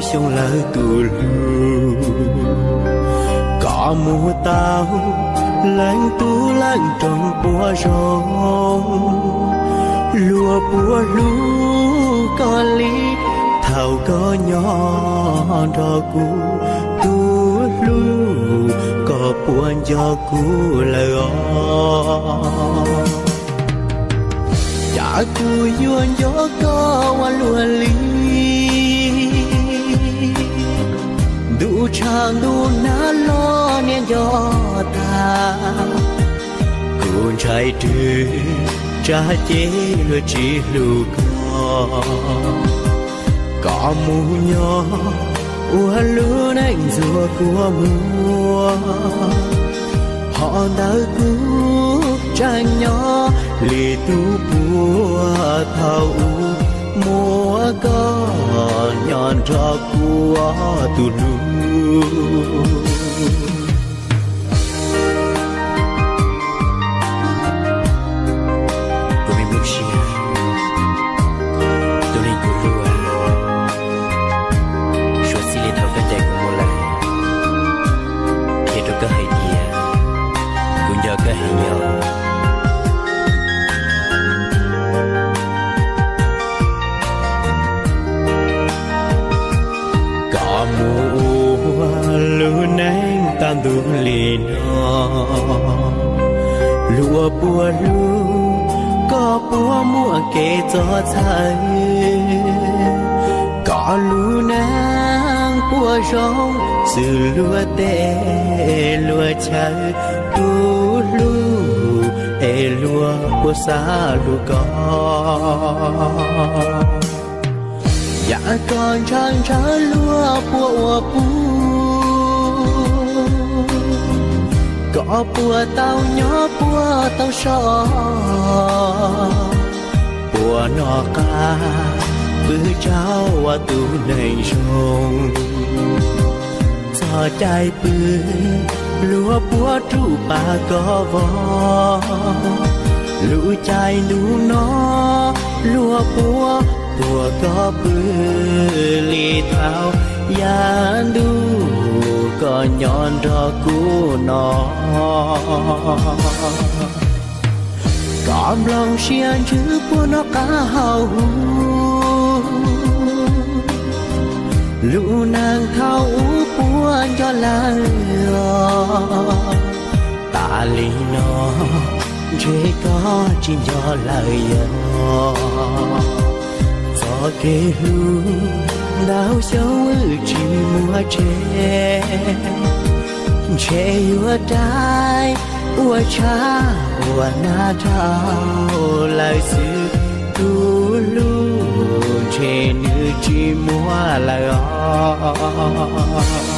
xyoo lawm tus hlub. Koj mus tau leej tub leej roog puas zoo, luag puas hlub koj li thaum koj nyob nrog kuv. Tus hlub, koj puas nco kuv lawm os? Cas kuv yuav nco koj ua luaj li, ntuj tshav ntuj nag los niam nco tag. Kuv ntshai rwg tsam ces luag tsis hlub koj. Koj mus nyob ua lub neej ntxuag kua muag, ho ntawm kuv tseem nyob li tus puag thaum ub. Muaj koj nyob nrog kuv tus hlub. Kuv me nplooj siab, tus neeg kuv hlub, suav txij li thaum koj ncaim kuv mus lawm, qhia rau koj hais tias kuv nco koj heev os. Koj mus ua lub neej tag ntuj li no, luag puas hlub, koj puas muaj kev txom txhawj. Koj lub neej puas zoo xws luag tej luag chaw, tus hlub es luag puas xav hlub koj. Yam koj ntshaw ntshaw luag puas ua pub, koj puas tau nyob puas tau so, puas noj qab pw tsaug ua tus neeg zoo. Txog caij pw luag puas rub pas koj vog, lub caij ntuj no luag puas tuag koj pw li thaum yav ntuj koj nyob nrog kuv no. Koj nplooj siab ntsws puas noj qab haus huv, lub neej thaum ub puas nco lawm os. Tas li no ntshe koj tsis nco lawm yog, txoj kev hlub ntau xyoo wb tsis muaj tseg, ntshe yuav rais ua tshab ua nag dhau lawm xwb. Tus hlub ntshe nws tsis muaj lawm os.